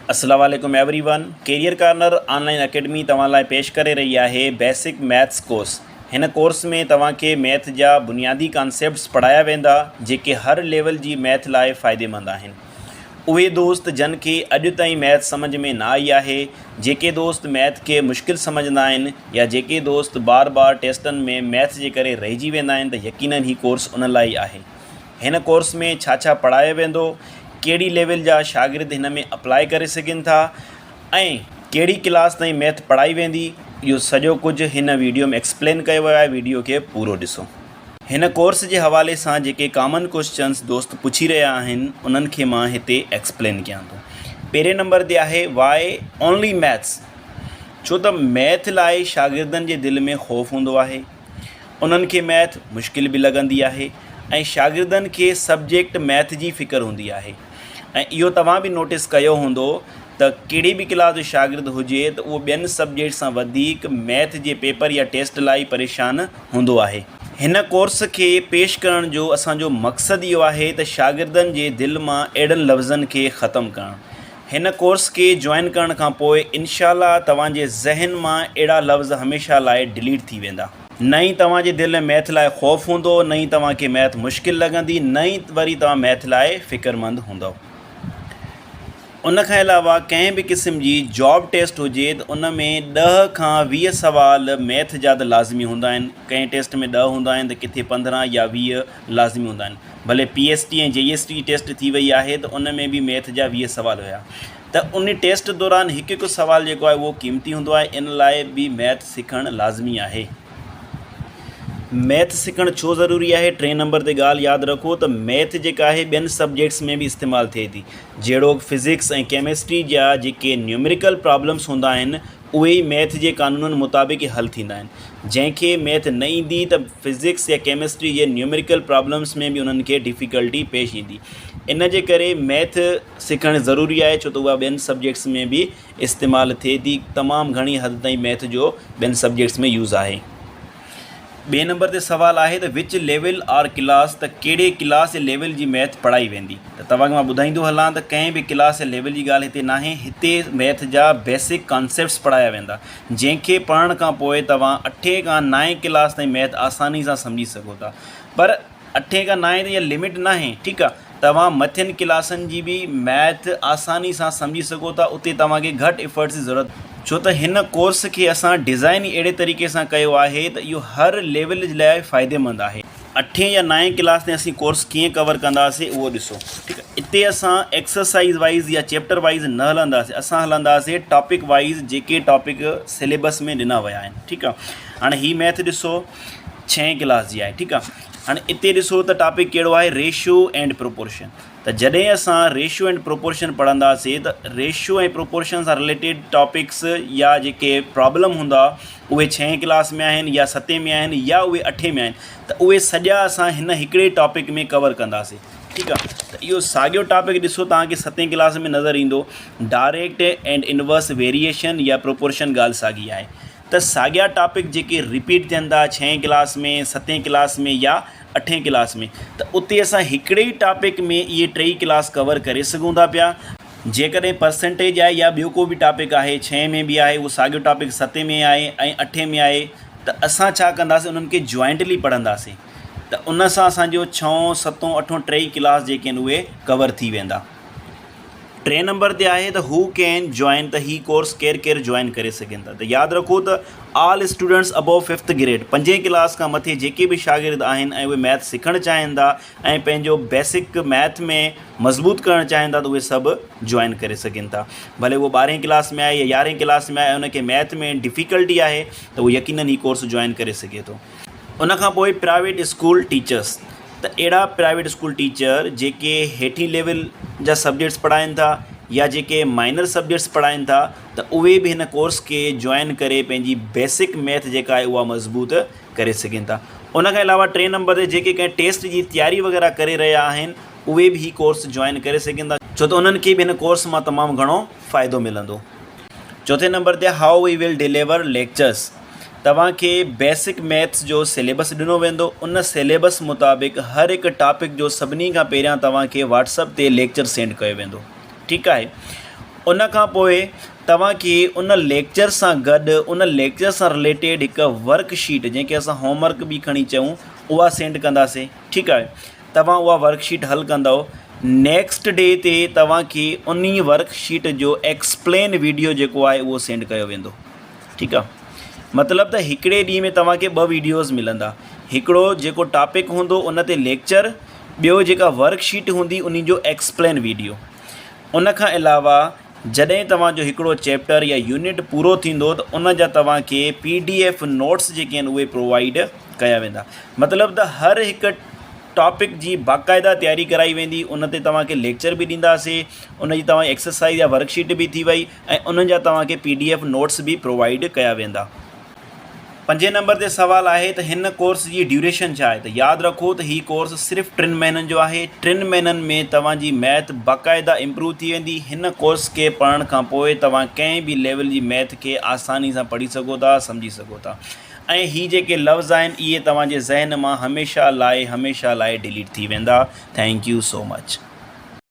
السلام عليڪم everyone career corner online academy توهان لاء پيش ڪري رهي آهي بيسڪ ميٿس ڪورس هن ڪورس ۾ توهان کي ميٿ جا بنيادي ڪانسيپٽس پڙهايا ويندا جيڪي هر ليول جي ميٿ لاء فائديمند آهن اهي دوست جن کي اڄ تائين ميٿ سمجهه ۾ نه آئي آهي جيڪي دوست ميٿ کي مشڪل سمجهندا آهن يا جيڪي دوست بار بار ٽيسٽن ۾ ميٿ جي ڪري رهجي ويندا آهن ته يقينن هي ڪورس انهن لاء ئي آهي. هن ڪورس ۾ ڇا ڇا پڙهايو ويندو، ڪهڙي ليول جا شاگرد هن ۾ اپلاء ڪري سگهن ٿا ۽ ڪهڙي ڪلاس تائين ميٿ پڙهائي ويندي اهو سڄو ڪجهه هن ويڊيو ۾ ايڪسپلين ڪيو ويو آهي ويڊيو کي پورو ڏسو. هن ڪورس جي حوالي سان جيڪي ڪامن ڪوئسچنس دوست پڇي رهيا آهن انهن کي مان هتي ايڪسپلين ڪيان ٿو. پهرين نمبر تي آهي واء اونلي ميٿس ڇو ته ميٿ لاء شاگردن جي دل ۾ خوف هوندو آهي. انهن کي ميٿ مشڪل به لڳندي آهي ۽ شاگردن کي سبجيڪٽ ميٿ جي فڪر هوندي آهي ۽ اهو توهان به نوٽس ڪيو هوندو ته ڪهڙي به ڪلاس جو شاگرد هجي ته اهو ٻين سبجيڪٽ سان وڌيڪ ميٿ جي پيپر يا ٽيسٽ لاء ئي پريشان هوندو آهي. هن ڪورس کي پيش ڪرڻ جو اسان جو مقصد اهو آهي ته شاگردن جي دل مان اهڙن لفظن کي ختم ڪرڻ. هن ڪورس کي جوائن ڪرڻ کان پوء انشاء الله توهان جي ذهن مان اهڙا لفظ هميشه لاء ڊليٽ ٿي ويندا. نه ئي توهان جي دل ۾ ميٿ لاء خوف هوندو، نه ئي توهان کي ميٿ مشڪل لڳندي، نه ئي وري توهان ميٿ لاء فڪرمند هوندؤ. ان کان علاوه ڪنهن به قسم جي جاب ٽيسٽ هجي ته ان ۾ ڏهه کان 20 سوال ميٿ جا ته لازمي هوندا آهن. ڪنهن ٽيسٽ ۾ ڏهه هوندا آهن ته ڪٿي 15 يا 20 لازمي هوندا آهن. ڀلي پي ايس ٽي ۽ جي ايس ٽي جي ٽيسٽ ٿي وئي آهي ته ان ۾ به ميٿ جا 20 سوال هيا ته ان ٽيسٽ دوران هڪ هڪ سوال جيڪو آهي اهو قيمتي هوندو آهي ان لاء به ميٿ سکڻ لازمي آهي. ميٿ سکڻ ڇو ضروري آهي؟ ٽئين نمبر تي ڳالهه ياد رکو ته ميٿ جيڪا آهي ٻين سبجيڪٽس ۾ به استعمال ٿئي ٿي جهڙوڪ فزڪس ۽ ڪيمسٽري جا جيڪي نيومريڪل پرابلمس هوندا آهن اهي ئي ميٿ جي قانونن مطابق ئي حل ٿيندا آهن. جنهن کي ميٿ نه ايندي ته فزڪس يا ڪيمسٽري جي نيومريڪل پرابلمس ۾ به انهن کي ڊفيڪلٽي پيش ايندي. ان جي ڪري ميٿ سکڻ ضروري آهي ڇو ته اها ٻين سبجيڪٽس ۾ به استعمال ٿئي ٿي. تمام گهڻي حد تائين ميٿ جو ٻين سبجيڪٽس ۾ يوز آهي. ٻئي نمبر تي سوال آهي ته وچ ليول آر ڪلاس ته ڪهڙي ڪلاس يا ليول جي ميٿ پڙهائي ويندي ته توهان کي مان ٻڌائيندو هلان ته ڪنهن به ڪلاس يا ليول جي ڳالهه هتي ناهي هتي ميٿ جا بيسڪ ڪانسيپٽس پڙهايا ويندا جنهن کي پڙهڻ کان پوء توهان اٺين کان نائين ڪلاس تائين ميٿ آساني سان سمجهي سگهو ٿا پر اٺين کان نائين تائين اها لمٽ ناهي ٺيڪ آ توهان مٿين ڪلاسن جي به ميٿ آساني سان سمجهي سگهو ٿا اتي توهان کي گهٽ افرٽس جي ضرورت ڇو ته هن ڪورس کي اسان ڊزائن ئي اهڙي طريقي سان ڪيو آهي ته اهو هر ليول جي لاء فائديمند آهي. اٺين يا نائين ڪلاس تائين اسين ڪورس ڪيئن ڪور ڪنداسين اهو ڏسو ٺيڪ آ اتي اسان ايڪسرسائز وائيز يا چيپٽر وائيز نه هلنداسين اسان هلنداسين ٽاپڪ وائيز جيڪي ٽاپڪ سليبس ۾ ڏنا ويا آهن ٺيڪ آ هاڻي هي ميٿ ڏسو ڇهين ڪلاس جي آهي ٺيڪ آهي هاڻي اتي ڏسو ته ٽاپڪ ڪهڙو آهي ريشو اينڊ پروپورشن ته جڏهن اسان ريشو اينڊ پروپورشن پڙهنداسين ته ريشو ۽ پروپورشن سان رليٽيڊ ٽاپڪس يا جيڪي پرابلم هوندا اهي ڇهين ڪلاس ۾ آهن يا ستين ۾ آهن يا اهي اٺين ۾ آهن ته اهي سڄا اسان هن هڪڙي ٽاپڪ ۾ ڪور ڪنداسين ٺيڪ آهي ته اهو ساڳيو ٽاپڪ ڏسو توهان کي ستين ڪلاس ۾ نظر ايندو ڊائريڪٽ اينڊ انورس ويريئيشن يا پروپورشن ڳالهه ساڳي آهي ته ساڳيا ٽاپڪ جيڪي رپيٽ ٿين ٿا ڇهين ڪلاس ۾ ستين ڪلاس ۾ يا اٺين ڪلاس ۾ ته اتي اسان هڪڙي ئي ٽاپڪ ۾ اهي ٽئي ڪلاس ڪور ڪري سگهون ٿا پيا. جيڪڏهن پرسنٽيج آهي يا ٻيو ڪو به ٽاپڪ آهي ڇهين ۾ به آهي اهو ساڳيو ٽاپڪ ستين ۾ آهي ۽ اٺين ۾ آهي ته اسان ڇا ڪنداسين انهن کي جوائنٽلي پڙهنداسين ته ان سان اسان جو ڇهون ستون اٺون ٽئي ڪلاس جيڪي آهن اهي ڪور ٿي ويندا. ٽئين نمبر تي آهي ته هو ڪين جوائن ته هي ڪورس ڪير ڪير جوائن ڪري سگهن ٿا ته ياد رکو ته آل اسٽوڊنٽس ابو ففٿ گريڊ پنجين ڪلاس کان مٿي جيڪي به شاگرد آهن ۽ اهي ميٿ سکڻ چاهين ٿا ۽ پنهنجو بيسڪ ميٿ ۾ مضبوط ڪرڻ چاهين ٿا ته اهي سڀ جوائن ڪري سگهن ٿا ڀلي اهو ٻارهين ڪلاس ۾ آهي يا يارهين ڪلاس ۾ آهي ان کي ميٿ ۾ ڊفيڪلٽي آهي ته اهو يقينن هي ڪورس جوائن ڪري سگهي ٿو. ان کان پوء پرائيويٽ اسڪول ٽيچرس ته اهڙا پرائيويٽ اسڪول ٽيچر جيڪي هيٺين ليول جا سبجيڪٽس پڙهائين ٿا يا جيڪي مائنر سبجيڪٽس پڙهائين ٿا ته اهي به هن ڪورس کي جوائن ڪري پنهنجي بيسڪ ميٿ جيڪا آهي اها مضبوط ڪري سگهن ٿا. ان کان علاوه ٽئين نمبر تي جيڪي ڪنهن ٽيسٽ جي تياري وغيره ڪري رهيا آهن اهي به هي ڪورس جوائن ڪري سگهن ٿا ڇو ته انهن کي به هن ڪورس مان تمام گهڻو فائدو ملندو. چوٿين نمبر تي how we will deliver lectures توهان کي بيسڪ ميٿس جو سليبس ڏنو ويندو ان سليبس مطابق هر هڪ ٽاپڪ جو سڀني کان پهريان توهان کي واٽس اپ تي ليڪچر سينڊ ڪيو ويندو ٺيڪ آهي. ان کان پوء توهان کي ان ليڪچر سان گڏ ان ليڪچر سان رليٽيڊ هڪ ورڪ شيٽ جنهن کي اسان هوم ورڪ به کڻي چئون اها سينڊ ڪنداسين ٺيڪ آهي توهان اها ورڪ شيٽ حل ڪندؤ نيڪسٽ ڊي تي توهان کي انهي ورڪ شيٽ جو ايڪسپلين ويڊيو جيڪو آهي اهو سينڊ ڪيو ويندو ٺيڪ آهي مطلب ته هڪڙي ڏينهن ۾ توهان کي ٻه ويڊيوز ملندا هڪڙو جيڪو ٽاپڪ هوندو ان تي ليڪچر ٻيو جيڪا ورڪ شيٽ هوندي انهي جو ايڪسپلين ويڊيو ان کان علاوه جڏهن توهان جو هڪڙو چيپٽر يا يونٽ پورو ٿيندو ته ان جا توهان کي پي ڊي ايف نوٽس جيڪي آهن اهي پرووائيڊ ڪيا ويندا مطلب ته هر هڪ ٽاپڪ جي باقاعده تياري ڪرائي ويندي ان تي توهان کي ليڪچر به ڏينداسي ان جي توهان ايڪسرسائز يا ورڪشيٽ به ٿي وئي ۽ انهن جا توهان کي پي ڊي ايف نوٽس به پرووائيڊ ڪيا ويندا. پنجين نمبر تي سوال آهي ته هن ڪورس جي ڊيوريشن ڇا آهي ته ياد رکو ته هي ڪورس صرف ٽن مهينن جو آهي ٽن مهينن ۾ توهان جي ميٿ باقاعده امپروو ٿي ويندي هن ڪورس کي پڙهڻ کان پوء توهان ڪنهن به ليول جي ميٿ کي آساني سان پڙهي سگهو ٿا سمجهي سگهو ٿا ۽ هي جيڪي لفظ آهن اهي توهان جي ذهن مان هميشه لاء هميشه لاء ڊليٽ ٿي ويندا thank you so much.